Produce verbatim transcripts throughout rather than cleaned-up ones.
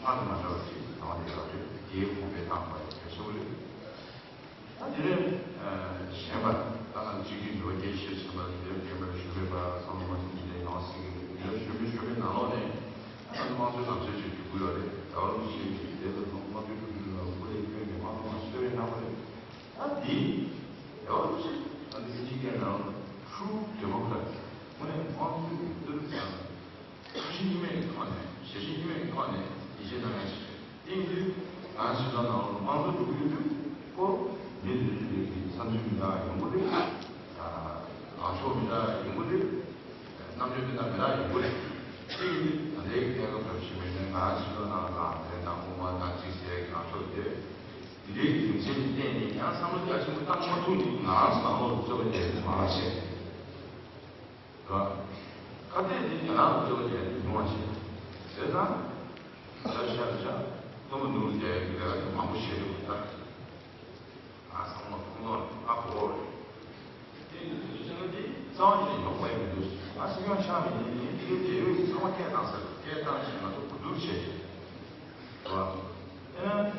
ཁ་དང་མ་འདྲ་བ་ཅིག་ཡོང་བསྡད་ཡོད་རེད། དེའི་གོང་འཕེལ་བཏང་བ་ཡོད་ཤོག་རེད། ད་དེ་ནས་གཞན་པ་ད་ང་ཚོ་གཅིག་གིས་འགྲོ་བ་སྐད་ཆ་བཤད་ཚུལ་ལ་དེ་རྒན་པ་ཞུ་མེད་པ་བསམ་བློ་མ་ཐོན་གྱི་ལས་ཡོང་སྲིད་ཀྱི་རེད། དེ་ལ་ཞུ་མེད་ཞུ་མེད་ནང་ལོགས་ནས་ད་ང་ཚོ་དམངས་གཙོའི་ལམ་སྲོལ་ཅིག་འཇུག་གི་ཡོད་རེད། ད་བར་དུ་ཞེས་ཀྱི་དེ་ལ་ཚོང་དམངས་གཙོའི་ཁྲིམས་ལ་སྐུ་ལས་བསྐྱོན་ནས་དམངས་གཙོ་ལ་གསོལ་རས་གནང་བ་རེད། ད་འདི་ཡག་པོ་ཞིག་ང་ཚོ་ཕྱི་རྒྱལ་ནང་ཁུལ་ཌེ་མོ་ཀ་ར་ཊི་དངོས་གནས་དམངས་གཙོའི་གི་ལྟ་གྲུབ་དང་ཁ་ཞེ་གཉིས་མེད་ཀྱི་ཐོག་ནས་ཞེ་གཉིས་མེད་ཀྱི་ཐོག་ནས་ཡིད་ཆེས་གནང་ཡ་ཞིག་རེད། དེ་ཡིན་དུས་ང་སྤྱི་ཚོགས་ནང་ལ་དམངས་གཙོ་འགྲོ་གི་ཡོད་དུས་ཁོ་མི་རེ་རེ་རེ་གི་བསམ་ཚུལ་མི་འདྲ་ཡོང་གི་རེད། ལངས་ཕྱོགས་མི་འདྲ་ཡོང་གི་རེད། རྣམ་དཔྱོད་མི་འདྲ་མི་འདྲ་ཡོང་གི་རེད། དེ་ཡིན་དུས་ད་ལྟའི་གནས་སྐབས་ལ་ཞུ་མི་ནི་ང་སྤྱི་ཚོགས་ནང་ལ་ལངས་ཏེ་དང་དབུ་མ་དང་གཅིག་ཟེར་ཡ་གི་ལངས་ཕྱོགས་དེ། དེ་འདྲའི་རྒྱུ་མཚན་ལ་བརྟེན་ནས་ཡང་བསམ་བློ་རྒྱ་ཆེན་པོ་བཏང་མ་ཐུབ་ནས་ང་རང་ཚོ་ནང་ལོགས་ལ་རྩོད་པ་བརྒྱབ་ནས་མང་བ་བྱས། རེད་བ། ཁ་གཏད་དེ་རྒྱ་ནག་ལ་རྩོད་པ་བརྒྱབ་ནས་ཉུང་བ་བྱས། བྱས་ཙང་། ད་ཤར་བྱ་སྟོན་པ་ནུབ་ལ་བསྡད་ཡོད་པའི་ལས་ཀ་དེ་མང་པོ་བྱས་འདུག་ད། ང་བསམ་བློ་ཁོང་ཚོ་ལ་ཨ་གོ་རེད། དེ་ཡིན་དུས་དེ་ཚོ་བྱས་ན་དེ་རྩ་བ་ཉིད་ནས་ཡོང་དགོས་མི་འདུག་ང་སྲིད་སྐྱོང་ཆགས་མི་ཉན་ནས་དེ་གའི་རྒྱལ་ཡོངས་ཀྱི་ཚང་མ་སྐད་བཏང་ས་སྐད་བཏང་བྱས་ང་ཚོ་གོ་བསྡུར་བྱས། རེད་བ། ཨེ།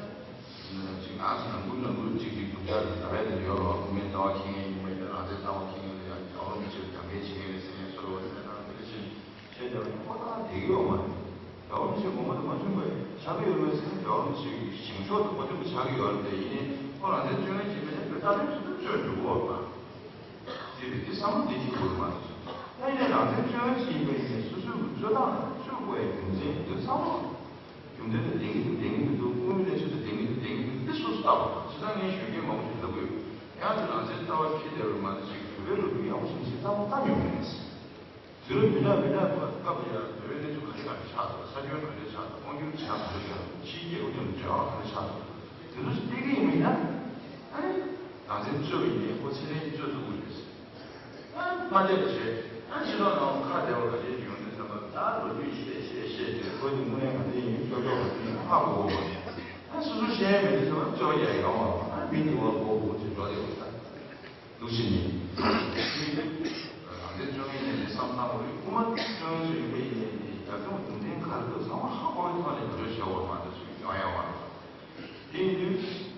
ཅིག་ང་ཚོ་ནང་ཁུལ་ནང་ཁུལ་གཅིག་གཅིག་རྒྱུ་ཆ་རེད། ད་རེས་དེ་ཡོད་རོགས་མི་ལྟ་བ་ཁེངས་ཡིན་མི་ལ་རང་བཙན་ལྟ་བ་ཁེངས་ཡིན་ལ་ཡང་རྒྱ་བོ་མི་ཆེ་རྒྱ་མཁན་བྱེད་ཡིན་ཟེར་ཡིན་སོ་རོ་ཡིན་ན་དེ་ལ་ཕྱིན་བྱས་རྒྱ་བོ་ཁོ་ཐག་བསྡད་ཀྱི་ཡོད་མ་རེད། རྒྱ་བོ་མི་ཆེ་ངོ་མ་དུ་མ་མཐུན་པ་ཆགས་ཀྱི་ཡོད་མ་རེད་ཟེར་ན་རྒྱ་བོ་མི་ཆེ་བཞེངས་ཕྱོགས་དུ་མ་མཐུན་པ་ཆགས་ཀྱི་ཡོད་རེད། དེ་ཡིན་ནའི་ཁོ་རང་བཙན་བཅོལ་མཁན་བྱེད་མཁན་དེ་བོད་རྩ་དོན་ཆེད་དུ་བཅོས་འགྲོ་གི་ཡོད་མ་རེད། དེ་རེད། དེ་བསམ་བློ་དེ་ཁྱེད་དགོས་མ་རེད། ད་ཡིན་ནའི་རང་བཙན་བཅོལ་མཁན་ཅིག་ཡིན་པ་ཡིན་ནའི་སོ་སོའི་རྩོད་སྟངས་བཅོས་དགོས་ཡ་རྒྱུ་མཚན་དེ་བསམ་བློ། རྒྱུ་མཚན་དེ་ལྡན་གྱི་འདུག་ལྡན་གྱི་མི་འདུག་དངོས་ཡོད་གནས་ཚུལ་དེ་ལྡན་གྱི་འདུག་ལྡན་གྱི་མི་འདུག་དེ་སོ་སོ་ལྟ་བ། བྱས་ཙང་ངས་གཞོན་སྐྱེས་མང་པོ་ཞིག་ལབ་ཀྱི་ཡོད། ཡང་དེ་རང་བཙན་ལྟ་བ་ཁྱེད་དེ་རུ་མ་ནི་ཅིག་བོད་པའི་ལོ་རྒྱུས་ཡག་པོ་ཞིག་ཞིག་བསམ་བློ་བཏང་མྱོང་མེད། དུས་རབས་བདུན་ཕྲག་བདུན་ཕྲག་སྐབས་ལ་ཡང་བོད་པའི་གནས་ཚུལ་ག་རེ་ག་རེ་ཆགས་འདུག་ས་ཁྱོན་ག་རེ་ཆགས་འདུག་དབང་སྒྱུར་བྱ་ག་རེ་བྱས་འདུག་ཕྱིའི་རྒྱལ་ཁབ་དང་འབྲེལ་བ་ག་རེ་ཆགས་འདུག་དེ་ཚོ་ཞིག་བལྟས་ཀྱི་ཡིན་མིན་ན། ཨ་ནི། རང་བཙན་རྩོད་པ་ཡིན་ནའི་ཁོ་ཚེ་རིང་རྩོད་ཐུབ་ཀྱི་རེད། ཨ་མ་བལྟས་པ་བྱས། ཨ་ཕྱི་ལོགས་ནང་ཁ་བདེ་བ་ག་ཚོད་ཡོང་དུས་ཙམ་པ་ད་ལོ་རྒྱུས་བཤད་བཤད་བཤད་དེ་ཁོ་ནི་དངོས་གནས་ང་ཚོ་ཡིན་ཤོག་ཤོག་ག་ཚོད་ཡིན་ཧ་གོ་གོ་བ། ཨ་སོ་སོ་བཤད་ཡ་མེད་དུས་ཙམ་པ་རྩོད་པ་རྒྱག་ཡོང་བ། ཨ་མི་འདི་བ་གོ་གོ་ཚོད་འགྲོ་བསྡད་པ་ད། འདུག་ཕྱིན་ནས། རང་བཙན་རྩོད་མཁན་ཡིན་ནའི་བསམ་བློ་བཏང་དགོས་རེད། དབུ་མ་རྩོད་མཁན་ཚོ་ཡིན་པ་ཡིན་ནའི་རྒྱབ་ལྗོངས་རྒྱུ་མཚན་ག་རེ་འདུག་ཚང་མ་ཧ་གོ་བའི་ཐོག་ནས་ངོ་སྤྲོད་བྱེད་དགོས་མ་གཏོགས་ཡོང་ཡ་མ་རེད། དེ་ཡིན་དུས།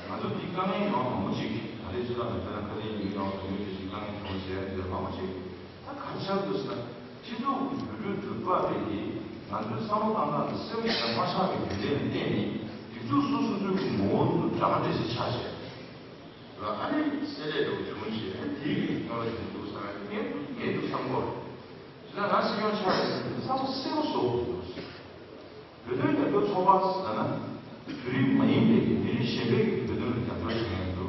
ང་ཚོ་འདི་དཀའ་ངལ་ཡོང་མང་པོ་ཅིག་ད་ལྟའི་སྤྱི་ཚོགས་ནང་ཁ་ན་ཁ་ལེན་ཡིན་ཡོང་དོན་ཡོད་ཅིག་དཀའ་ངལ་བྱུང་ཟེར་འདིར་མང་པོ་ཅིག་ད་ག་རེ་ཆགས་འདུག་ཟེར་ན། སྤྱི་ཚོགས་ཀྱི་འགྲོ་གྲོན་དུ་དཔག་པའི་གི་ང་ཚོའི་བསམ་བློ་བཏང་སྟངས་དང་གསལ་པོ་ཞིག་མ་ཆགས་པའི་རྒྱུ་མཚན་ལ་བརྟེན་ནས་སྒྲིག་འཛུགས་སོ་སོ་སོའི་གི་ངོ་བོ་དུ་འདྲ་མ་འདྲ་ཞིག་ཆགས་བྱས། ལ་ཨ་ནི་སེ་ལས་འགྲོ་བྱུང་ཞེས་ཨ་ནི་དེའི་གི་སྐྱོན་ར་ཞིག་འདུག་ཟེར་ན་ངས་ངས་འདུག་བསམ་གོ། ཟེར་ན་ང་སྲིད་སྐྱོང་ཆགས་ཡོད་ཟེར་ན་བསམ་བློ་གསལ་པོ་བཟོ་དགོས་འདུག་བོད་དོན་རྒྱབ་སྐྱོར་ཚོགས་པ་ཟེར་ན། བོད་རིགས་མ་ཡིན་པའི་མི་རིགས་གཞན་པའི་བོད་དོན་ལ་རྒྱབ་སྐྱོར་བྱེད་མཁན་ཚོ་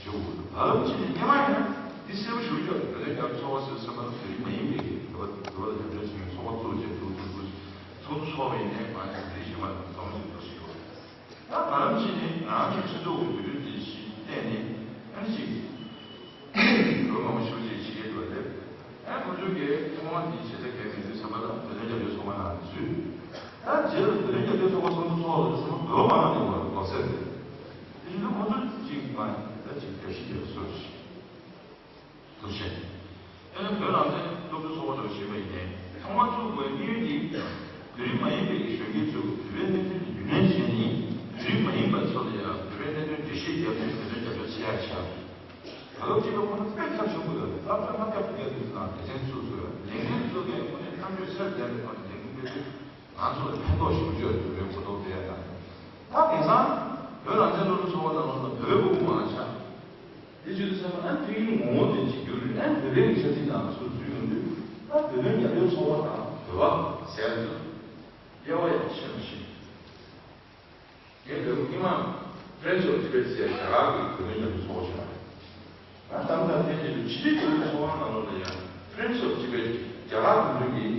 ཞུ་དགོས་འདུག་ད་ལམ་ཕྱིན་ནས་སྔོན་མ་ཡིན་ན་འདི་གསལ་པོ་ཞུ་ཆོག་བོད་དོན་རྒྱབ་སྐྱོར་ཚོགས་པ་ཟེར་བསམ་པ་ལ་བོད་རིགས་མ་ཡིན་པའི་བོད་བོད་ལ་རྒྱབ་སྐྱོར་བྱེད་མཁན་ཚོགས་པ་བཙུགས་བྱས་འདུག་འདུག་འདུག་ཚོགས་འདུ་ཚོགས་པ་ཡིན་ནའི་མ་ཡིན་མི་རིགས་གཞན་པ་ལ་འཛོམས་བྱས་འདུག་ཞུ་དགོས། ད་ང་རང་ཕྱིན་ནས་ང་རང་གི་སྤྱི་ཚོགས་ཀྱི་འགྲོ་གྲོན་དེ་ཞིག་བལྟས་ནས་ཨ་ནི་ཅིག་ལོ་མང་པོ་ཞེ་པོ་ཅིག་ཕྱི་རྒྱལ་དུ་བ་རེད། ཨ་ཁོ་ཚོའི་གི་ཐོག་མ་དེ་བྱེད་ས་གལ་མི་འདུག་བསམ་པ་ལ་བོད་དོན་རྒྱབ་སྐྱོར་ཚོགས་པ་ནང་ནས་ཚུད། ད་རྗེས་ལ་བོད་དོན་རྒྱབ་སྐྱོར་ཚོགས་པ་སོ་སོ་ཚོགས་ལ་བསམ་པ་བོད་པ་མ་རེད་བ་ལོ་ཟེར་ཏེ། དེ་བཞིན་དུ་ཁོ་ཚོ་གཅིག་མ་ད་ཅིག་རྒྱབ་ཤིག་རྒྱབ་སོ་ཞིག་ཐུགས་རྗེ་ཆེ། ཨེ་ནི་བོད་རང་བཙན་སློབ་ཕྲུག་ཚོགས་པ་ཚོར་ཞུས་པ་ཡིན་ནའི་ཐོག་མར་བཙུགས་དགོས་དམིགས་ཡུལ་འདི། བོད་རིགས་མ་ཡིན་པའི་གཞོན་སྐྱེས་ཚོས་བོད་པའི་གནད་དོན་ལ་རྒྱུས་ལོན་བྱས་ནས་བོད་རིགས་མ་ཡིན་པ་ཚོ་ལ་ཡང་བོད་པའི་གནད་དོན་འགྲེལ་བཤད་རྒྱབ་ནས་བོད་དོན་རྒྱབ་སྐྱོར་བྱེད་ཡ་བྱ། ད་ལོ་གཅིག་ལ་ཁོ་ན་དཔེ་ཁྱབ་ཆེན་པོ་ཡོད་རེད། ད་དཔེ་མ་ཁྱབ་ཐུབ་ཡ་དུས་ཙམ་སྡེ་ཚན་བཙུགས་དགོས། ལས་འགན་བཙུགས་མཁན་ཁོ་ནས་གཏམ་བརྗོད་ཚད་ལྡན་པའི་ཐོག་ནས་ལས་འགུལ་སྤེལ་དུས་ང་ཚོ་ལ་ཕན་ཐོགས་ཞེ་པོ་ཅིག་ཡོད་རེད། བོད་པའི་གོ་རྟོགས་སྤེལ་ཡ་དང་། ད་དེང་སང་བོད་རང་བཙན་སློབ་ཕྲུག་ཚོགས་པ་ནང་ལོགས་ལ་བོད་པའི་སྐུ་མང་ཆགས། དེ་བྱེད་དུས་ཚང་མ་ཨ་ཕ་གིའི་ངོ་བོ་དེ་གཅིག་གྱུར་རེད། ཨ་བོད་པའི་ཆབ་སྲིད་ནང་སུ་ཚུད་ཡོང་དུས་ཨ་བོད་དོན་རྒྱབ་སྐྱོར་ཚོགས་པ་དང་བོད་པ་ཟེར་ཡ་དེ་ཚོ་དབྱེ་བ་ཡང་ཕྱེ་མ་ཤེས། ངས་བོད་པ་སྔོན་མ་Friends of Tibet ཟེར་རྒྱ་གར་གྱི་བོད་དོན་རྒྱབ་སྐྱོར་ཚོགས་པ་ཞིག་ཡོད་རེད། ང་ད་ལྟ་ཕལ་ཆེར་དུ་ཕྱི་དྲིལ་བོད་དོན་ཚོགས་པ་ནང་ལོགས་ལ་ཡང་Friends of Tibet རྒྱ་གར་གུང་ཁྲན་གྱིས་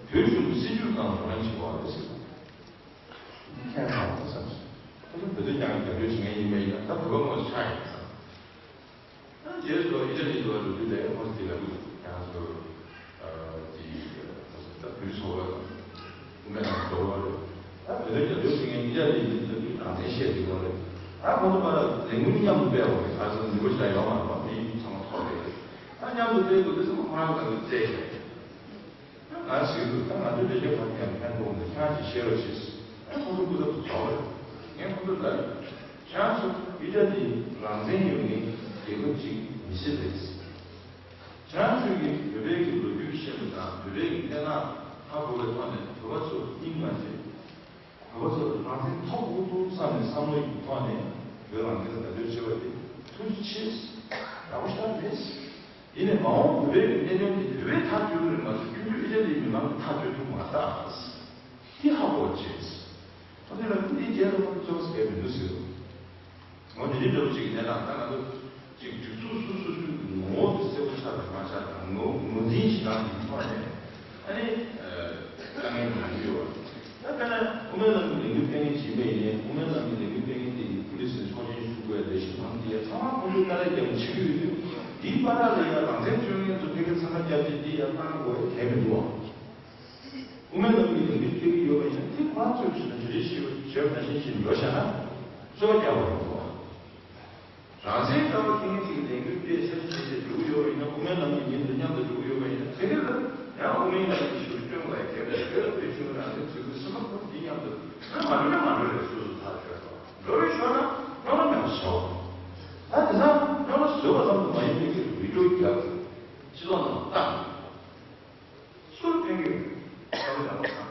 བོད་གཞུང་གི་སྲིད་བྱུས་སྒང་ལ་རོགས་རམ་བྱེད་དགོས་རེད་ཟེར། འདི་ཁྱད་མཚར་བ་བསམ་སོང་། ཁོ་ཚོ་བོད་དོན་རྒྱབ་སྐྱོར་བྱེད་མཁན་ཡིན་པ་ཡིན་ན་ད་བོད་པ་ངོ་ཆགས་ཡིན་བསམ། ད་རྗེས་སུ་ཨི་ཊ་ལི་དུ་བ་འགྲོ་དུས་ལས་ཁོ་ཚོ་དེ་ལ་ཀུ་ཡང་སུ་དེ་ཁོ་ཚོ་ད་བོད་ཚོ་བ་དང་སྐུ་མེད་ནང་འགྲོ་བ་རེད། ད་བོད་དོན་རྒྱབ་སྐྱོར་བྱེད་མཁན་ཨི་ཊ་ལི་ཡིན་ཚུལ་གྱི་རང་བཙན་བཤད་ཀྱི་ཡོད་རེད། ད་ཁོ་ཚོ་བར་ལས་འགུལ་མཉམ་དུ་སྤེལ་བ་རེད། ག་ཚོད་ནུས་པ་ཞིག་ཡོད་མ་རེད་པ། མི་ཚང་མ་ཐོབ་རེད། ད་མཉམ་དུ་སྤེལ་དགོས་དུས་ཚང་མ་ཁོ་རང་ག་ཚོད་བཙལ་བྱས། ང་ཞིག་ཏུ་ད་ང་ཚོའི་ལས་བྱེད་པ་ཡང་ཕན་ཐོགས་འདུག་ཁྱེད་རང་ཅིག་བཤད་རོགས་བྱེད། ངས་ཁོང་ཚོ་སྐུ་ཚབ་ཏུ་འཛོམས་རེད། ངས་ཁོང་ཚོ་ལ་རེད། ཁྱེད་རང་ཚོ་ཨི་ཊ་ལི་རང་བཙན་ཡོད་མཁན་རྒྱལ་ཁབ་ཅིག་མི་སྲིད་རེད། ཁྱེད་རང་ཚོས་ཀྱི་བོད་པའི་གི་ལོ་རྒྱུས་ཤེས་པ་དང་བོད་པའི་གི་གནས་སྟངས་ཧ་གོ་བའི་ཐོག་ནས་བོད་པ་ཚོ་སྙིང་མ་རྗེ། བོད་པ་ཚོ་རང་བཙན་ཐོབ་དགོས་འདུག་བསམ་ནས་བསམ་བློ་ཡི་ཐོག་ནས་བོད་རང་བཙན་ལ་བརྡ་སྤྲོད་བྱེད་པ་དེ་ཐུགས་རྗེ་ཆེ། ཡག་པོ་ཞེ་དྲག་རེད། ཡིན་ནའི་མ་འོངས་བོད་པའི་གནད་དོན་དེ་བོད་པས་ཐག་གཅོད་ཀྱི་རེད་མ་གཏོགས་ཁྱོད་ཚོས་ཨི་ཊ་ལིའི་མི་མང་གིས་ཐག་གཅོད་ཐུབ་མ་ཐག་དེ་ཧ་གོ་བྱས། ཁོ་ཚོས་ལ་འདི་རྒྱལ་ལ་ཁོ་ཚོ་བསྐྱལ་མི་འདུག་ཟེར། འོ་དེ་རིང་འདྲ་བོ་ཅིག་གི་གནས་སྟངས་ད་ང་ཚོ་ཅིག་སྒྲིག་འཛུགས་སོ་སོ་སོའི་ངོ་བོ་དེ་གསལ་པོ་ཆགས་དང་མ་ཆགས་དང་ངོ་ངོས་འཛིན་ཞིག་དང་ཡིན་ཐོག་ནས་ཨ་ནི་དཀའ་ངལ་མང་པོ་ཡོད་པ། ད་དཔེར་ན་དབུ་མའི་ལམ་གྱི་ལས་འགུལ་སྤེལ་མཁན་ཅིག་ཡིན་པ་ཡིན་ནའི་དབུ་མའི་ལམ་གྱི་ལས་འགུལ་སྤེལ་མཁན་དེ་ཡི་ཕུ་ལི་སི་ནས་ཆོག་མཆན་ཞུ་དགོས་ལས་གཞི་མང་དེ་ཡ་ཚང་མ་ཁོང་ཚོས་ཏཱ་ལའི་རྒྱབ་ལ་ཆིབས་ཡོད་དུས་འདིའི་བར་ཐག་ལ་ཡ་རང་བཙན་རྩོད་མཁན་ཚོ་ཕ་གིར་འཚང་ཁ་བརྒྱབ་བྱས་འདི་ཡ་བཏང་དགོས་ཡ་གལ་མི་འདུག་ཨ། དབུ་མའི་ལམ་གྱི་ལས་འགུལ་སྤེལ་གྱི་ཡོད་པ་ཡིན་ན་དེ་ཁོ་རང་ཚོས་བྱས་ན་ཇུས་འབྲས་ཞིག་བྱས་པ་ནང་བཞིན་བྱས་ནས་འགྲོ་བཞག་ན་རྩོད་པ་རྒྱག་པ་ཡིན་འདུག་ཨ། རང་བཙན་དཀའ་བ་སྤྱད་མཁན་ཅིག་ལས་འགུལ་སྤེལ་འཆར་གཞི་བྱས་ཏེ་འགྲོ་གི་ཡོད་པ་ཡིན་ན་དབུ་མའི་ལམ་གྱི་མྱིང་དང་མཉམ་དུ་འགྲོ་གི་ཡོད་པ་ཡིན་ན་དེ་རིང་ལ་ཡང་དབུ་མའི་ལམ་གྱི་ཞུ་སྐྱོང་བ་ཡི་གེ་བོད་ལ་བོད་ཆུང་རང་བཙན་འཛུགས་སྐྲུན་སེམས་པ་ཁོ་འདི་མཉམ་དུ་ང་མ་འགྲོ་ན་མ་འགྲོ་རེད། སོ་སོ་ཐག་ཆོད་རོགས་འགྲོ་རེད་ཤོར་ན་སྣང་བ་མེད་པ་བྱའོ། ད་དེང་སང་སྣང་བ་བཟོས་པ་ཙམ་དུ་མ་ཡིན་པའི་གི་བི་ཌིའོ་རྒྱབ་སྤྱི་ཚོགས་ནང་བཏང་། སུར་ཕན་གྱི་ཡོད། ང་ཚོ་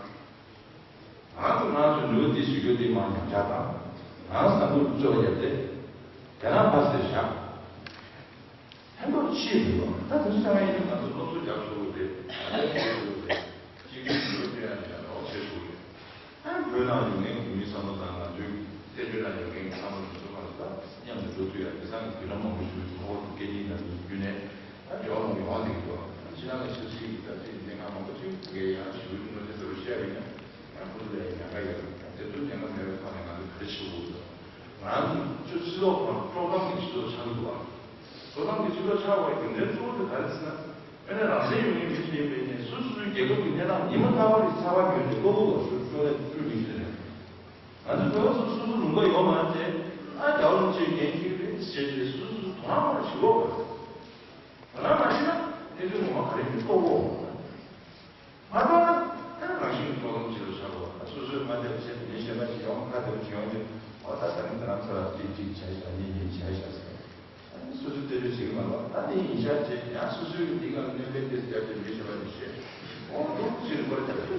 ང་ཚོ་ནུས་པ་འདི་ཞིག་ཡོད་དེ་མང་ཉམས་ཆག་དང་། ང་ཚོ་ནུས་རྩོད་པ་བརྒྱབ་སྟེ། དེ་རང་ཕ་སེ་བཞག་ཕན་ཐོགས་ཅི་ཡང་མི་འདུག་ད་དུང་ཚང་མ་ཡིན་ན་ང་ཚོ་སློབ་གསོ་རྒྱག་ཆོག་གི་རེད། ང་ཚོ་བྱེད་ཆོག་གི་རེད། གཅིག་གིས་གཅིག་ལ་སྟོན་ཡ་ནི་ཡང་རོགས་བྱེད་ཆོག་གི་རེད། ཨ་བོད་ནང་ཡོད་མཁན་བོད་མི་བསམ་བློ་དང་ང་ཚོའི་བཙན་བྱོལ་ནང་ཡོད་མཁན་བསམ་བློ་དེ་ཚོ་གང་ལ་ད་མཉམ་དུ་འགྲོ་ཐུབ་ཡ་དེང་སང་གི་བརྒྱུད་ལམ་མང་པོ་ཞིག་གི་ཐོག་སྐད་ཆའི་ནང་དུ་བརྒྱུད་ནས་ད་འབྲེལ་བ་མང་པོ་ཡོང་བསྡད་ཀྱི་འདུག་ཨ་ཕྱི་ནང་གི་ཆབ་སྲིད་ཀྱི་ད་ཅིག་གནད་འགག་མང་པོ་ཅིག་ཕ་གིར་ཡང་ཞི་བའི་གནོད་འཚེ་ལྟ་བུ་བཤད་པ་ཡིན་ན་ཡང་ཁོ་ཚོ་ལ་ཡང་ཉེན་ཁ་ཡོད། ཡང་དེ་ཚོ་ཉེན་ཁ་མེད་པའི་ཐོག་ནས་ང་ཚོས་ག་རེ་བྱེད་དགོས་ཀྱི་འདུག་ང་ཚོ་སྤྱི་ཚོགས་ཁོ་རང་དཀྲོག་གཏམ་གྱི་སྤྱི་ཚོགས་ཆགས་ཀྱི་འདུག་ཨ། དཀྲོག་གཏམ་གྱི་སྤྱི་ཚོགས་ཆགས་པའི་རྒྱུ་མཚན་གཙོ་བོ་དེ་ག་རེ་ཟེར་ན། དཔེར་ན་རང་བཙན་ཡོད་མཁན་མི་ཞིག་ཡིན་པའི་ནས་སོ་སོའི་རྒྱལ་ཁབ་ཀྱི་གནས་སྟངས་ཉི་མ་རྟག་པར་གྱི་ཚགས་པར་བརྒྱུད་དེ་གློ་བུར་བ་ཤོར་ཤོར་ལས་སྤྲོད་མི་ཤེས་ནས། ང་ཚོ་བོད་པ་ཚོ་སོ་སོ་ལུང་པ་ཡོད་མ་རེད་དེ། ཨ་རྒྱ་བོད་ལུང་ཆེན་འགན་འཁྱེར་རེད་ཟེར་ཏེ་སོ་སོ་དོ་སྣང་མ་བྱེད་དགོས་པ། དོ་སྣང་མ་བྱེད་ན་གནས་ཚུལ་ངོ་མ་ག་རེ་ཡིན་རྟོགས་དགོས། མ་གཏོགས་ན་ཨ་རང་བཞིན་གྱི་དཀྲོག་གཏམ་བྱེད་དུ་ཆགས་དགོས་པ། སོ་སོས་མ་བསྡད་པ་བྱས་ཏེ་མི་གཞན་པ་ཞིག་ཡོང་ཁ་བསྡད་པ་བྱེད་ཡོང་དུས་འོ་ད་ད་རིང་ད་རང་ཚོ་ལ་ཅིག་ཅིག་བྱས་ཤག་གཉིས་གཉིས་བྱས་ཤག་ཟེར། ཨ་ནི་སོ་སོས་རྩད་གཅོད་བྱེད་ཀྱི་མ་གཏོགས་ད་དེ་ཡིན་ཤག་ཅེས་ཡང་སོ་སོའི་གི་འདི་ག་ལ་གནོད་པའི་དེ་སྟེར་ཏེ་མི་ཤེས་པ་ནི་ཤེས། འོ་འདུག་ཅེས་འགོར་བྱ་བའི་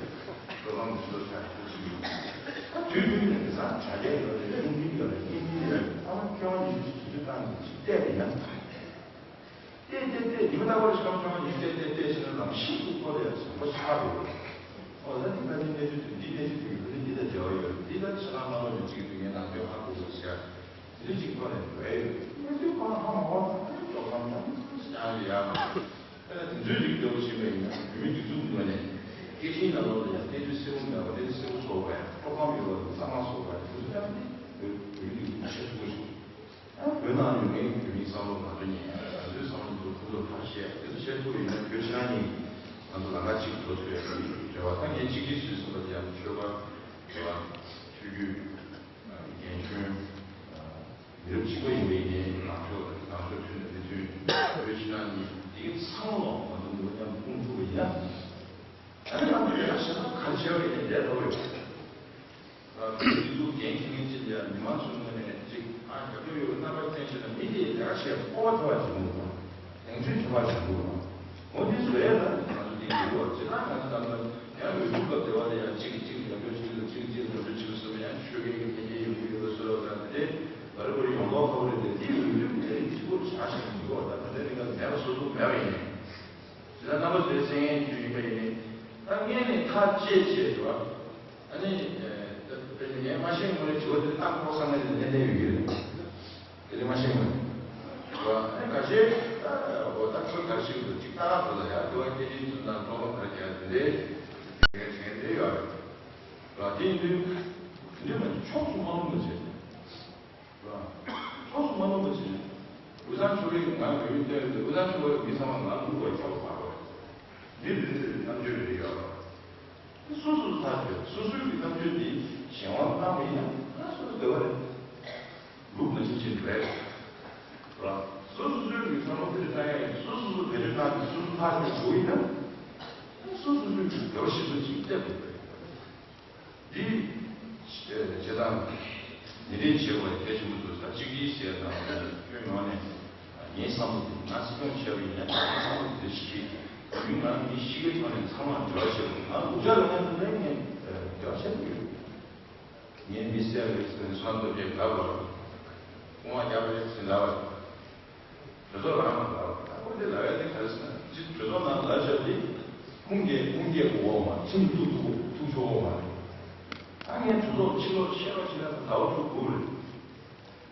དོ་དམ་མི་སོ་ཆ་ཤོད་ཅིག་ཡོད། ད་དུས་རྒྱུན་ནས་དེང་སང་དྲ་རྒྱ་ཡོད་རེད། ལུང་འདྲེན་ཡོད་རེད། བརྙན་འཕྲིན་ཡོད་རེད། ཨ་མ་ཁྱོད་རང་ཉིད་ཀྱིས་དུས་ཚོད་བཏང་ནས་ཅིག་བལྟས་པ་ཡིན་ན། བལྟས་བལྟས་བལྟས་ཉི་མ་རྟག་པར་ཤོག་ཁྱོད་རང་ཉིད་བལྟས་བལྟས་བལྟས་ཕྱིན་ན་ནམ་ཤི་ཐུག་ཁོ་ལ་ཡང་བཟང་པོ་ཆགས་འགྲོ་གི་རེད། འོ་ད་འདི་ད་འདི་གནས་ཚུལ་དེ་འདི་གནས་ཚུལ་དེ་ཡོད་འདི་འདི་ལ་འབྲེལ་བ་ཡོད་རེད། འདི་ད་ཕྱི་ནང་མ་ལོག་ནས་ཅིག་དུས་ངའི་ནང་དོན་ཧ་གོ་དགོས་ཟེར་ཡ། དེ་ཚོ་གཅིག་ཐོག་ནས་འགྲོ་ཡ་ཡོད། དངོས་དུས་ཁོ་རང་ཧ་མ་གོ་ན་ཨ་ནི་དཀྲོག་གཏམ་ད་ནི་ཅང་ཡོད་ཡ་མ་རེད། ད་དེ་ཚོའི་རིགས་འདྲ་བོ་ཞིག་མ་ཡིན་ན་བོད་མི་སྒྲིག་འཛུགས་ངོས་ནས་སྐད་འཕྲིན་ནང་ལོགས་ལ་ཡང་གནས་ཚུལ་གསལ་པོ་མེད་པ་གནས་ཚུལ་གསལ་པོ་བཟོ་དགོས་ཡ་དཀྲོག་གཏམ་ཡོད་པ་དང་གཙང་མ་བཟོ་དགོས་ཡ་དེ་ཚོ་ཡང་ནི་བོད་བོད་མི་སྒྲིག་འཛུགས་ཆེ་ཤོས་ཤིག་རེད། ཡང་བོད་ནང་ཡོད་མཁན་བོད་མིའི་བསམ་བློ་ང་ཚོ་ཉན་ཡ་ང་ཚོའི་བསམ་བློ་འདི་ཚོ་ཁོང་ཚོར་ཕར་བཤད་ཡ་དེ་ཚོ་བཤད་ཐུབ་པ་ཡིན་ན་བོད་ཕྱི་ནང་གཉིས་ང་ཚོ་ལམ་ཁ་གཅིག་འགྲོ་ཐུབ་ཡ་རེད་བ། ད་ངས་གཅིག་གཅིག་ཟེར་སོང་བ་དེ་ཡང་ཆོལ་ཁ་རེད་བ། ཆོས་བརྒྱུད། རྒན་གཞོན། མི་རབས་གཅིག་པ་ཡིན་པའི་ངས་ནང་ཆོས་དང་ནང་ཆོས་མཐུན་ནས་མི་མཐུན་བོད་ཕྱི་ནང་གཉིས་འདི་གའི་ཚང་མ་ང་ཚོ་ནུས་པ་མཉམ་སྤུངས་ཐུབ་པ་ཡིན་ན། ཨ་ནི་ང་ཚོ་ཡང་ཞེ་དྲག་ག་རེ་བྱས་པ་ཡིན་ནའི་བསྡད་ཐུབ་པ་ཡོད། བོད་མི་ཚོ་འགན་འཁྱེར་མཁན་ཅིག་ལ་མི་མང་ཚོའི་ངོས་ནས་ཅིག་ཨ་རྒྱབ་སྐྱོར་ཡོད་པའི་རྣམ་པ་བསྟན་བྱས་ན་མི་དེས་ལས་ཀ་བྱེད་སྤོབས་པ་ཐོབ་པ་བྱེད་དགོས་པ། གདེང་ཚོད་ཐོབ་པ་བྱེད་དགོས་པ། འོ་འདི་བཟོ་ཡས་ལ་ང་ཚོ་འདི་དགོས་པ་ཅིག་ཨ་ང་ཚོ་ད་ལྟ་ཡང་འོས་བསྡུ་སྐབས་དེ་བ་ལ་ཡང་གཅིག་གིས་གཅིག་རྒྱབ་སྐྱོར་གཅིག་ལ་གཅིག་གཅིག་ལ་ངོ་སྤྲོད་བྱེད་དགོས་ཡང་ཆོལ་ཁའི་གི་འཕེལ་རྒྱས་ཡོང་གི་ཡོད་པ་བཟོ་ཡོད་ད་དེ་འདྲའི་བར་བར་ཡོང་ཐོག་ཁ་བོ་རེད་དེ་འདི་འོས་བསྡུ་དེ་གཅིག་པོ་བྱ་ཞིག་མི་དགོས་ད་ད་ལྟ་རིང་ག་མེད་པ་བཟོ་ཐུབ་མེད་པ་ཡིན། དེ་ལ་རྣམ་པ་ཚོའི་སེམས་ངན་ཞུ་ཡིན་པ་ཡིན་ནི། ད་ངས་ནི་ཐག་བཅད་བྱས་འདུག་ཨ་ནི། དཔེར་ན་ངས་མ་ཤེས་སྔོན་ལ་དྲི་བ་དེ་བཏང་ཁོག་ས་ངས་ནི་ལན་ལན་ཡོད་ཀྱི་རེད། དེ་ལས་མ་ཤེས་སྔོན། ཨ་ནི་ཁ་ཤས་ད་འོ་ད་ཁོས་ག་རེ་ཞིག་འདུག་ཅིག་ལྟ་ག་འགྲོ་ལ་ཡ་འདུག་ཨ་སྐད་འཕྲིན་ཚོན་མདངས་ཀྲོང་ལ་ག་རེ་རྒྱག་དེ་འདྲའི་དེ་འདྲའི་དྲན་དེ་ཡོད་རེད། དེ་ཡིན་དུས་དེ་འདྲའི་མ་ཕྱོགས་སུ་མ་ལྷུང་བ་བྱས། ཕྱོགས་སུ་མ་ལྷུང་བ་ཞིག་དབུས་གཙང་ཆོལ་ཁའི་ངང་བོད་མི་སྟོན་ཡོད་དུས་དབུས་གཙང་ཆོལ་ཁའི་མི་ཚང་མ་ངང་ལྷུང་བའི་ཕྱོགས་སུ་མ་ལྷུང་བ། འདི་རེད་འདི་རེད་རྣམ་དཔྱོད་རེ་ཡོད་རེད། སོ་སོ་ཐག་ཆོད་སོ་སོའི་གི་རྣམ་དཔྱོད་འདི་གཞན་དབང་བཏང་བ་ཡིན་ན་ང་སོ་སོ་འདོད་པ་རེད། ལུགས་མ་བྱེད་ཅིག་རེད། ར། སོ་སོ་སོའི་གི་བསམ་བློ་དེ་རེད་བཏང་ཡ་ཡིན་སོ་སོ་སོ་བེད་སྤྱོད་བཏང་ནས་སོ་སོ་ཐག་ཆོད་འགྲོ་ཡིན་ན། སོ་སོ་སོའི་གི་འདོད་པ་ཞིག་ཏུ་ཅིག་སླེབས་དགོས་རེད། འདི། ཉིན་རེ་བྱེད་པ་གལ་ཆེན་པོ་འདུག་ས། གཅིག་གིས་བཤད་ན་ཁྱོན་ཡོངས་ནས་ངའི་བསམ་བློ་དེ་ང་སྲིད་སྐྱོང་བྱས་པ་ཡིན་ན་ངའི་བསམ་བློ་དེ་ཞིག་གིས་མི་ང་མི་ཤི་གི་ཐོག་ནས་ཚང་མ་འབྲེལ་བ་བྱེད་དགོས། ང་ལུག་ཅག་ལ་ངས་འདི་འདྲའི་ངས་འབྲེལ་བ་བྱེད་དགོས། ངས་མི་བསད་པ་རེད་ཟེར་ནས་སོང་སྟོབས་ཆེ་འདྲ་བར་དབང་བ་རྒྱབ་རེད་ཟེར་འདྲ་བར། གྲོས་ཚོགས་ལ་ཡང་ལབ་ད་ཁོ་དེ་ལབ་ཡ་དེ་ག་རེ་ཟེར་ན་ཅི་གྲོས་ཚོགས་ནང་ལབ་བཞག་དེ་ཁུངས་སྐྱེལ་ཁུངས་སྐྱེལ་དགོས་མ་ཁྲིམས་བཙུགས་ཐུབ་ཐུབ་ཆོག་གོ་མ་རེད། ད་ངས་གྲོས་ཚོགས་ཕྱི་ལོགས་ཤེས་རོགས་བྱེད་ན་ཟླ་བ་དྲུག་དགོས་རེད།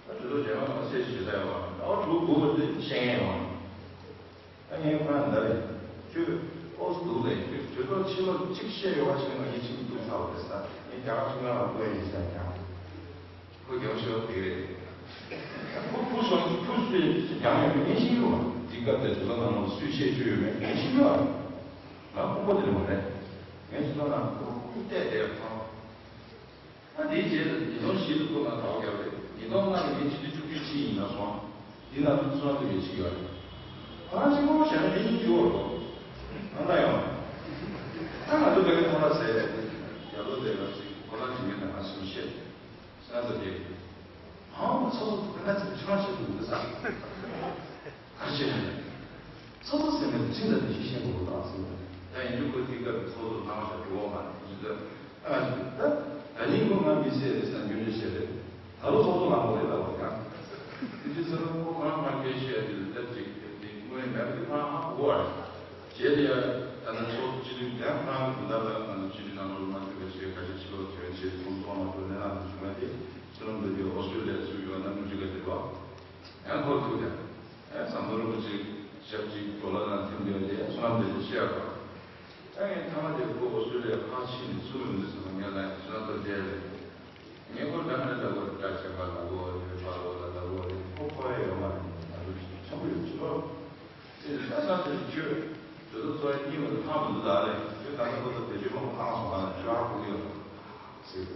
ད་གྲོས་ཚོགས་རྒྱ་མ་མ་ཟད་ཞེ་ས་ཡོང་བ་ཟླ་བ་དྲུག་དགོས་པ་དེ་ཤེས་ཡོང་བ། ད་ངས་ཁོ་རང་འདྲ་རེད། ཁྱོད་ཨོ་སི་འདུག་ལས་ཁྱོད་གྲོས་ཚོགས་ཕྱི་ལོགས་གཅིག་བཤད་ཡོད་པ་ཞིག་ང་ཡིད་ཆེས་མི་ཐུབ་ཚར་བ་རེད་ས། ངས་རྒྱ་གར་ཁྲིམས་ཁང་ལ་བཀོད་ཡིན་ཟེར་ཀྱང་། ཁོ་རྒྱང་ཤོར་དེ་རེད། ཁོ་ཁོ་སོང་ཁོ་སུས་རྒྱང་ཡོད་མེད་ངས་ཤེས་ཡོད་པ། འདི་སྐབས་དེ་ཚོ་ནང་ལ་སུས་བཤད་རྒྱུ་ཡོད་མེད་ངས་ཤེས་ཡོད་པ། ང་ཁོ་ཁོ་དེ་རེད་མ་རེད། ངས་ཚོ་ནང་ཁོ་ཁོ་བལྟས་བསྡད་ཡོད་ཚང་། ད་དེའི་རྗེས་ལ་ཉིས་སྟོང་བཞི་ལ་ཁོ་ང་ཟླ་བ་བརྒྱབ་རེད། ཉིས་སྟོང་ལྔ་ལ་ངས་ཕྱི་ལོ་བཅུ་གཅིག་ཕྱི་ཡིན་ན་སོང་། འདི་ན་ཚོ་ཚོ་དེ་བའི་ཕྱི་ཡོད་རེད། ཁོ་རང་གཅིག་པོ་བྱས་ན་ངས་གཉིས་ཡོད་རེད། ང་ལ་ཡང་། ད་ང་ཚོ་བོད་ཀྱི་ཐོག་ལ་ཟེར། རྒྱ་ལོ་དེ་ལ་ཅིག་ཁོ་རང་གི་མི་དང་ང་སུམ་བཤད། ས་ཚ་དེ། ཨང་ཚ་ཚ་དེ་ང་ཚོ་ཆུང་ཆུང་དུ་འདི་ས། ག་ཅི་རེད། ཚོགས་གཙོ་ཟེར་ནས་ཁྲིམས་ལ་དེ་ཤེས་ཤེས་དགོས་དང་ཟེར་ནས། ད་ཡིན་རྒྱུ་ཁོ་དེ་སྐབས་ཚོགས་གཙོ་གནང་བཞག་འགྲོ་བ་མ་རེད་ཟེར་ད། ཨ་ད་ད་ནི་ཁོ་ང་མི་ཟེར་རེད་ཟེར་འགྱོད་འགྱོད་བྱས་རེད། ད་ལོ་ཚོགས་གཙོ་གནང་དགོས་རེད་ལབ་པ་ཡང་། དེ་དུས་ཚོད་ལ་ཁོ་ཁོ་རང་ཕར་སྐད་བཤད་དུས་ད་ཅིག་དེ་དངོས་ཡོད་མེད་པ་དེ་ཁོ་རང་ཧ་གོ་བ་རེད། རྗེས་ལ་ཡ་ད་ནི་ཚོགས་གཙོ་སྤྱི་འཐུས་དེ་ཡང་ཁོ་རང་གི་དོན་དག་ལ་ང་ཚོ་སྤྱི་འཐུས་ནང་ལོགས་མ་ཐུག་པའི་ཆེད་ཁ་ཤས་ཕྱི་ལོགས་བྱོན་བྱས་ཁོང་ཚོ་མ་ཐུག་ནས་ལ་འདུག་བྱུང་བ་དེ་ཕྱི་ལོགས་འདི་དུས་ཨོ་སི་ཀྲི་ལི་ཡ་ཚུགས་ཡོད་ན་མི་འགྲིག་ག་དེ་རོགས། ཡང་ཁོ་ཐུག་ཀྱང་། ཡང་ཟམ་གདོང་རིན་པོ་ཆེ་ཞབས་ཀྱིས་ཇོ་ལ་དང་ཐིམ་དེ་ལས་བསོད་ནམས་དེ་ལས་ཤེས་ར། ད་ངས་ཐ་མ་དེ་ཁོ་ཨོ་སི་ཀྲི་ལི་ཡ་ཕར་ཕྱིན་ནས་ཚུར་ཡོང་དུས་ཙམ་པ་ངས་ལ་བསོད་ནམས་སྟོབས་རྒྱལ་རེད། ངས་ཁོ་འདྲ་མེད་ལ་ཁོ་འདྲ་བྱས་པ་ལ་ཁོ་རེད་པ་ལོ་ལ་ལ་ཁོ་རེད་ཁོ་ཁོ་རེ་ཡོད་མ་རེད་ང་ཚོ་ཆེན་པོ་ཡོད་ཅི་ལོ། དེ་ས་ས་དེ་ཁྱོད་དེ་ཚོ་ཚོ་གཉིས་མ་ཐག་མ་འདུག་ད་རེད་ཁྱོད་ད་ནི་ཁོ་ཚོ་བེད་སྤྱོད་མང་པོ་བཏང་སོང་ང་ཁྱོད་ཧ་གོ་གི་ཡོད། ཟེར།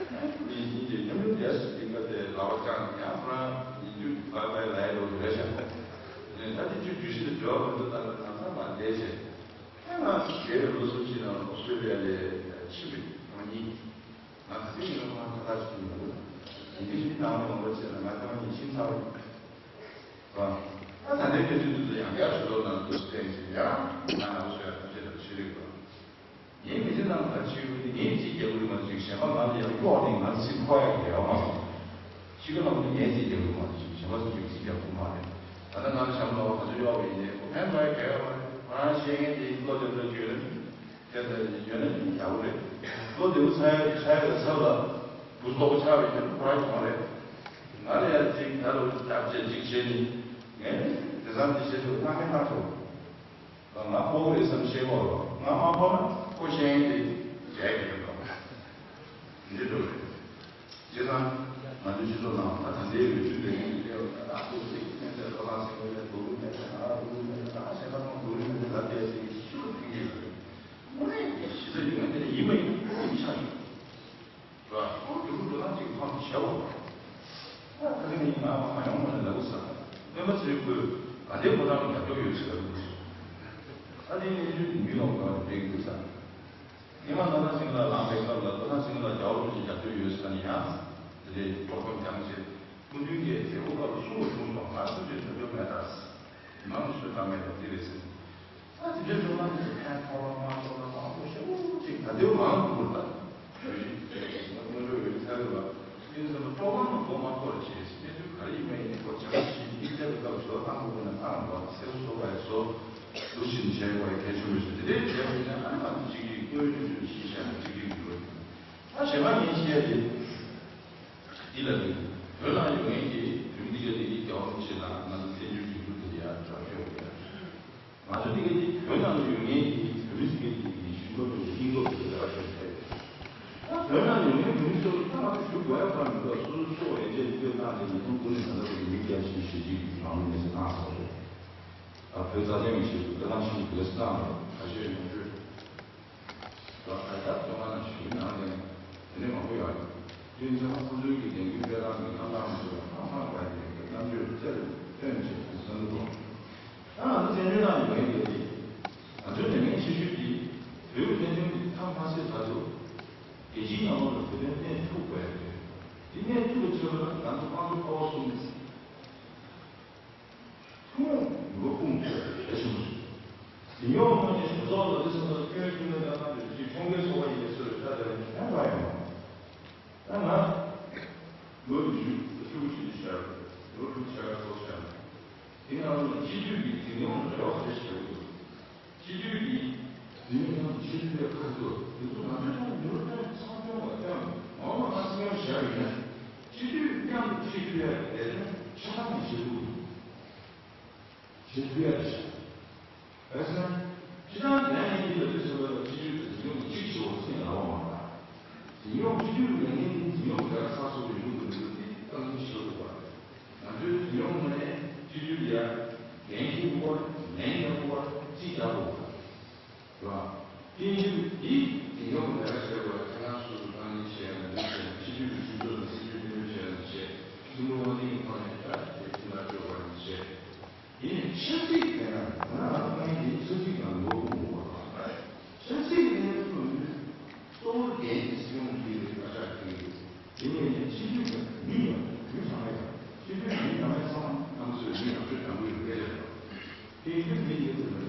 ཨ། ངས་ཡིན་གྱི་ཉམས་མྱོང་རྒྱས་སུ་འདི་ག་དེ་ལག་པ་བརྐྱངས་ཡང་ཁོ་རང་ཡིན་རྒྱུ་བཱའི་བཱའི་ལབ་ཡ་ལོ་རེད་ཤག་ངས་ད་དེ་ཚོའི་བརྗོད་གཞི་དེ་འབྲེལ་བ་མི་འདུག་ད་ལྟ་ང་ཚང་མ་བསྡད་བྱས། ཨ་ང་ཚོ་རྒྱལ་བའི་ལོ་གསུམ་ཕྱིན་ན་ཨོ་སི་ཀྲི་ལི་ཡ་ལ་ཕྱིན་པའི་ང་གཉིས། ང་ད་ལྟའི་ཡིན་ན་ཁོ་རང་ཁ་ཐག་ཆོད་ཀྱི་མི་འདུག་ཡིན་གྱི་ཞིག་ནང་ལ་ཡོང་བ་བྱས་ན་ང་ཚང་མ་གཉིས་ཕྱིན་ཚར་བ་ཡིན། ཨ་ད་ལྟའི་དུས་ཚོད་དུ་ཡང་བསྐྱར་ཞུ་ལོ་ནང་དུ་བསྟན་ཞིང་ཡང་ང་ནང་སོ་ཡང་ཐམས་ཅད་ལ་ཤེས་རིག་པ། ངའི་མི་ཚེ་ནང་ལ་ཆེས་ཡོད་དེ་ངའི་རྩིས་རྒྱག་གི་མ་ཅིག་གཞན་པ་ང་ལ་ཡང་ཀློག་ནས་ང་ཚིག་འཁོར་ཡག་ཡོད་མ་རེད། ཤི་ཀ་ལ་མི་ངའི་རྩིས་རྒྱག་གི་མ་ཅིག་གཞན་པ་ཚོ་ཅིག་རྩིས་རྒྱག་གི་མ་རེད། ད་ལྟ་ང་ལ་བྱམས་ལ་བ་ག་ཚོད་གཡོག་པ་ཡིན་ནའི་ཁོ་ཕན་ཐོགས་ཡག་ག་ཡོད་མ་རེད། ཁོ་རང་ཤེས་མཁན་དེ་བློ་བདེ་བོ་ལ་བཅོས་ན་དེ་ལྟར་ཡོད་ན་ཡག་པོ་རེད། བློ་བདེ་བོ་ཚ་ཡག་ཚ་ཡག་ལ་ཚབ་ལ་བུ་སོག་པོ་ཆགས་པའི་དོན་ཁོ་རང་གི་མ་རེད། ང་ལ་ཡང་ཅིག་ད་ལོ་སྟབས་བཅས་ཅིག་བྱས་ནས་ངས་དེ་ཙམ་དེ་བྱས་ཏེ་ཁ་མེད་ན་ཆོག་ང་ཕོག་རེད་བསམ་ཤེས་གོ་ང་མ་ཕོག་ན་ཁོ་ཤེས་ཡིན་ཏེ་བྱས་ཀྱི་ཡོད་པ། འདི་འགྲོ་རེད། བྱས་ཙང་ང་ཚོའི་སྤྱི་ཚོགས་ནང་ད་ད་ལྟའི་འོས་བསྡུ་ལས་ཡིན་ཏེ་ཨ་ཏུ་སི་མེད་ཚེ་ལོ་ལ་སེང་གེ་ལས་དུ་རུ་མེད་ཚེ་ང་རུ་རུ་མེད་ཚེ་ད་ཞེ་ད་ཁོང་དུ་རུ་མེད་ཚེ་ད་བལྟས་ཚེ་ཤུགས་ཐེངས་ཡོད་རེད། དངོས་གནས་ཀྱི་གཞི་རྩ་ཡོད་ངེས་དེ་ནི་ཡིན་མ་ཡིན་ཡིན་ཆགས་ཡོད། ར། ཁོང་གི་ལུགས་འགྲོ་སྟངས་ཅིག་ཕམ་བྱས་འོ། ད་ད་རིང་ནི་ང་མ་མ་ཡོང་བ་ནི་ལ་འུ་ས། སྨན་པ་ཚོས་ཁོས་ག་འདྲའི་ཕོ་བྲང་གི་རྒྱབ་སྐྱོར་ཡོད་ཟེར་ལ་འུ་སོ། ད་དེའི་གནས་ཚུལ་དེ་ཉུལ་ལོག་ག་རེ་འགྲིག་འདུག་ས། ཉི་མ་ན་ན་སིང་ལ་ལངས་པའི་སྐབས་ལ་ལོ་ན་སིང་ལ་རྒྱ་བོ་རུ་ཅིག་རྒྱབ་སྐྱོར་ཡོད་ཟེར་ནི་ཡང་། དེ་འདྲའི་གྲོགས་པོ་རྐྱང་ཆེ། སྐུ་མདུན་གྱིས་དེ་འུ་སྐབས་ལ་གསུང་བ་བྱུང་སོང་ང་ཚོ་ཅིག་ཐོབ་རྒྱུ་མེད་ད། ནང་སུ་དང་མེད་པ་འདི་རེད་ཟེར། ད་དེ་འདྲའི་བྱུང་ན་ནི་ཕན་ཐོགས་ལ་མ་ཐོགས་ལ་མང་པོ་ཞེ་པོ་ཅིག་ད་ལྟའི་མང་དུ་བུར་ད། བརྗོད་གཞི་དེ་དངོས་འབྲེལ་ཡོད་ཚར་རེད་བ། དེ་ཡིན་ཙང་ལྟོ་གང་ལ་མགོ་མ་འཁོར་བྱས་གནས་ཚུལ་ག་རེ་ཡིན་པ་ཡིན་ནའི་ཁོ་བྱ་བ་ཞིག་ཡིན་ཚད་པའི་སྐབས་སུ་ཨང་དགོས་ན་ཨང་དགོས་སེ་བཟོ་བ་ཡི་བཟོ། འདུ་ཤིན་བྱས་པ་ཡི་གལ་ཆེན་པོ་ཞིག་དེ་འདྲའི་བྱས་པ་ཡིན་ན་ཨ་ནི་ང་ཚོ་གཅིག་གིས་དངོས་ཡོད་གནས་ཚུལ་ཞིག་བཤད་ན་གཅིག་གིས་འགྲོ་ཡིན། ད་གཞན་པ་ངས་བཤད་དེ། འདི་ལ་ནི། བོད་ནང་ཡོད་མཁན་གྱི་བོད་མི་འདི་ག་ནི་འདི་རྒྱལ་བ་རིན་པོ་ཆེ་དང་ང་ཚོ་བཙན་བྱོལ་སྒྲིག་འཛུགས་འདི་ལ་ཡང་དྲག་ཤོས་ཡོད་ཡ། ང་ཚོ་འདི་ག་ནི་བོད་ནང་ལ་ཡོད་མཁན་གྱི་བོད་མི་ཟེར་མཁན་འདི་གི་ཞུ་མ་ཐུབ་པའི་སྙིང་སྟོབས་དེ་དྲག་ཤོས་རེད། ད་བོད་ནང་ལ་ཡོད་མཁན་བོད་མི་ཚོ་ལ་ད་ང་ཚོ་ཞུ་དགོས་ཡ་གང་མི་འདུག་སོ་སོ་སོ་འོས་འབྲས་བསྐྱོན་བཏང་སྟེ་ཉིས་སྟོང་དགུ་ནས་ད་ལྟ་བར་མི་བརྒྱ་བཞི་བཅུ་ཞེ་གཅིག་གི་རང་ལུས་མེར་སྲེག་བཏང་སོང་རེད། ད་བོད་རྩ་ཆེན་གྱི་ཆེད་དུ་བོད་ནང་ཆིངས་འགལ་སྲིད་ཏང་ཁ་ཤས་ཡོང་གྲོས། ད་ལྟ་ཚོགས་ཁང་ནང་ཞུགས་གནང་ནས་དེ་ནས་མང་པོ་ཡོད་རེད། དུས་ཚོད་ཁ་ཚོགས་འཛུལ་གྱི་ལས་འགུལ་སྤེལ་སྟངས་ཀྱི་ཐབས་ལམ་ཚོ་ཧང་སང་བ་ཡིན་པའི་རྣམ་འགྱུར་རྩེར་སྟོན་བྱས་ཏེ་གསུངས་འདུག་ད་ང་ཚོ་བཙན་བྱོལ་ནང་ཡོད་མཁན་དེ་རེད། ང་ཚོའི་ལས་འགན་ཆེ་ཤོས་དེ་བོད་ཀྱི་བདེན་དོན་དེ་མཐའ་མ་གསལ་བར་དུ། རྒྱལ་སྤྱིའི་ངང་ལ་བོད་དོན་ ང་ཚོ་དམངས་གཙོ་ཁ་བ་གསུམ་ནས། ཐུན་མོང་མི་དབང་དཔུང་ཁྱོད་རེ་ཞུ་མ་ཞུ། དེ་ཡོང་ཐོག་ནས་གྲོས་ཚོགས་ལ་དེ་སོང་ཙང་སྐྱོན་བརྗོད་ལས་ཀ་གནང་དུས་ཅིག་ཁྲོམ་སྐད་ཚོགས་པ་ཡིན་པའི་ཚུལ་ལ་ཤ་སྟག་ཡིན་ཁྱད་པར་ཡོང་། ད་ང་ལོ་ཉི་ཤུ་ཤུ་ཞིག་ཤར་ལོ་དྲུག་ཆ་ག་ཚོགས་ཤར། དེ་ནང་ལ་སྤྱི་འཐུས་ཀྱི་འཛིན་སྐྱོང་ལ་རེ་བ་ཆེ་ཞིག་ཡོད། སྤྱི་འཐུས་ཀྱི་འཛིན་སྐྱོང་ཆེད་དུ་ཁ་ཐུག་དེ་ཚོ་ང་ཚོའི་ནང་མྱུར་བསྟན་ཚང་སྐྱོང་བ་ཀྱང་མང་བ་ང་སེམས་བཞག་ཡིན་ན། སྤྱི་འཐུས་མཉམ་དུ་ཁྲིད་ཐུབ་ཡ་གི་ལས་དོན་ཆ་ཚང་ནས་བྱེད་དགོས། བྱེད་ཐུབ་ཡ་རེད་ཤག་བྱས་ཙང་། སྤྱི་བཏང་ལན་ཡིན་གྱི་ལ་དུས་ཚོད་ལ་སྤྱི་འཐུས་དང་འཛིན་སྐྱོང་གཅིག་བྱེད་དགོས་ཟེར་ལབ་པ་མ་རེད། འཛིན་སྐྱོང་སྤྱི་འཐུས་ལས་འགན་འཛིན་སྐྱོང་རྒྱ་ཁ་སོ་སོ་ཡོང་གི་མི་འདུག་དེ་ཏང་ཡོན་ཞིག་དགོས་པ་རེད། ང་ཚོའི་འཛིན་སྐྱོང་ངོས་ནས་སྤྱི་འཐུས་ལ་ཡ་འགན་འཁྱེར་དགོས་པ་ལན་རྒྱག་དགོས་པ་རྩིས་རྒྱག་དགོས་པ་རེད། རེད་བ། དེ་ཡིན་དུས་འདི་འཛིན་སྐྱོང་ལས་ཀ་བྱེད་དགོས་ཁྱེད་རང་སོ་སོ་ཏང་ཡོན་བྱེད་ཡ་ལ་འདི་བྱེད་སྤྱི་འཐུས་ཀྱི་ཞུ་གཏུག་དང་སྲིད་ཇུས་གཏན་འབེབས་བྱེད་ཡ་ལ་བྱེད། ཐུན་མོང་དབང་ལྡན་གྱི་ཐོག་ནས་ད་དེ་ཐུན་མོང་སྤྱོད་པ་ལ་བྱེད། དེ་ནས་ཆབ་སྲིད་ལས་ཀ་ང་རང་ལ་ཏང་ཡོན་དེ་ཆབ་སྲིད་ནང་ལོགས་ཀུན་དགོས་པ་དང་། ཆབ་སྲིད་ལས་དོན་གཙོ་བོ་འགན་སྲིད་སྐྱོང་གི་བཀའ་ཤག་གི་དེ་ནས་ནས་སྤྱི་འཐུས་ཀྱི་མི་ཡོད་མི་ཚང་མ་ཡོད་སྤྱི་འཐུས་མི་ཚང་མ་ཚང་མ་ཚོས་མི་ཡག་ཤོས་དང་པོའི་སྐད་ཆ་དང་། དེ་ཡིན་དུས་མི་ཡིན་ཟེར་ན་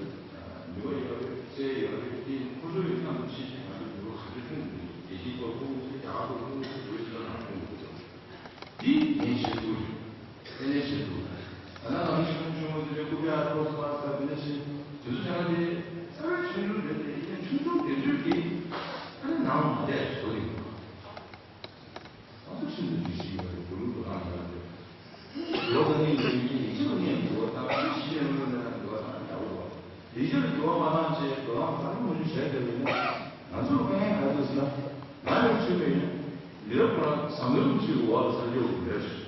ནུས་པ་ཡོད་རེད་རྩལ་ཡོད་རེད་དེ་ཁོ་ཚོ་ཡི་མཉམ་དུ་ཕྱིན་ཕྱིན་ང་ཚོ་ནུས་པ་ག་ཚོད་ཐོན་དགོས་རྒྱལ་སྤྱིའི་ཐོག་ཐོན་དགོས་རྒྱ་གར་ཐོག་ཐོན་དགོས་བོད་ཕྱི་ནང་ཐོན་དགོས། དེའི་འགན་བཞེས་དགོས་རེད། དེ་ནས་བཞེས་དགོས། ད་ནང་ལ་ཤི་ཁུངས་ཆུང་ངུ་དེ་འདྲའི་རྐུབ་བཀྱག་ཐོག་སུ་པ་ས་དེ་ནས་ཤི་དེ་ཚོ་བྱ་བ་དེ་རྩ་བའི་ཆུང་ཆུང་རེད་དེ་ཡིན་ན་ཆུང་ཆུང་དེ་ཚོས་དེ་ཨ་ནི་ནང་མ་བསྡད་བཟོ་དེ་ཡིན། ང་ཚོ་ཤིན་ཏུ་འདུ་ཤེས་ཡོད་པའི་བུ་ལུག་ཏུ་ལངས་ཡོད་རེད། ལོ་ག་ནས་ཡིན་ཡིན་ཡིན་གཅིག་ལ་ངས་འདུལ་བ་དང་ཕྱི་ཡོད་ལོ་ནས་འདུལ་བ་དང་ཡག་པོ་འདུག་ལས་གཞིར་འགྱུར་བ་མ་བཏང་ཆེད་དོ་སྣང་གང་མང་ཞིག་བྱས་ཏེ་ཡིན་ན་ང་ཚོར་དཀའ་ངལ་ག་རེ་ཟེར་ན། ང་ཡང་ཆོས་པ་ཡིན། མི་རབས་གང་ཟམ་པའི་དབུ་ཁྲིད་འོག་ལ་ས་སྐྱོ་བ་མི་རབས་ཤིག་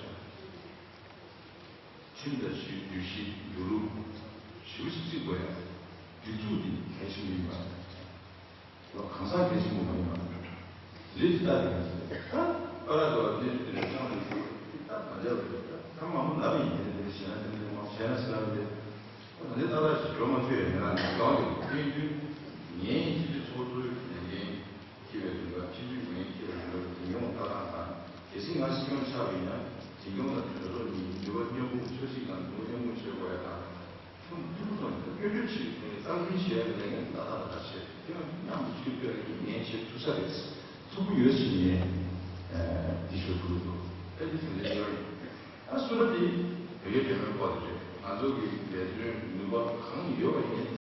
ཁྲིམས་དང་ཞུ་འདུ་ཤེས་འགྱུར་ལུགས་ཞུ་ཞིག་བརྩི་དགོས་ཡ། སྒྲིག་འཛུགས་འདི་གལ་ཆེན་ཡིན་པ། ལོ་གང་ཟག་གལ་ཆེན་པོ་མ་ཡིན་པ། རེད་ཅེས་བལྟ་དེ་ག་ཚོད་ད་ཨ་ར་དོ་གནས་ཚུལ་དེ་རེད་ཚང་མ་ཞུ་ད་མ་འཇབ་རེད་ད་ད་མ་མོ་ན་བ་ཡིན་དེ་རེད་ཞེ་ན་དེ་འདྲ་མང་བྱས་ན་ཟེར་ན་རེད། ད་འདི་ཏག་ཏག་ཞིག་འགྲོ་མ་ཆོད་ཡ་ང་རང་ནས་གང་ཡོད་དེ་ཡིན་དུས་ངས་སྤྱི་འཐུས་ཚོགས་གཙོའི་ལས་འགན་འཁྱེར་བའི་དུས་ལ་སྤྱི་འཐུས་ངས་འཁྱེར་བའི་ལོ་རྒྱུས་ཡོངས་ལྟ་སྟངས་དང་གལ་སྲིད་ང་སྲིད་སྐྱོང་ཆགས་པ་ཡིན་ན་འཛིན་སྐྱོང་དང་གྲོས་ཚོགས་གཉིས་འགྱུར་བ་མཉམ་སྤུངས་ཆབ་སྲིད་ནང་འགྱུར་བ་མཉམ་སྤུངས་བྱེད་དགོས་ཡ་དང་། ཐུགས་ཐུགས་སྣང་དང་སྐྱོན་བརྗོད་བྱེད་པའི་ཐོག་ནས་སྟངས་འཛིན་བྱེད་ཡ་ལས་འགན་ཏག་ཏག་ལ་བྱེད་དེ་མཉམ་དུ་ཆུད་ཟོས་ཀྱི་ངས་བྱེད་ཐུབ་ས་རེད། ཐུབ་ཀྱི་ཡོད་ཕྱིན་ནས་འདི་ཞུ་ཐུབ་ཀྱི་འདུག་ཨེ་འདི་ཚོ་ལས་ཡོད་རེད། ཨ་སུ་ར་དེ་བོད་རྒྱ་འབྲེལ་མོལ་སྐོར་དེ་རེད། ང་ཚོ་གི་ལས་དོན་ནུས་པ་གང་ཡོད་པ་ཡིན།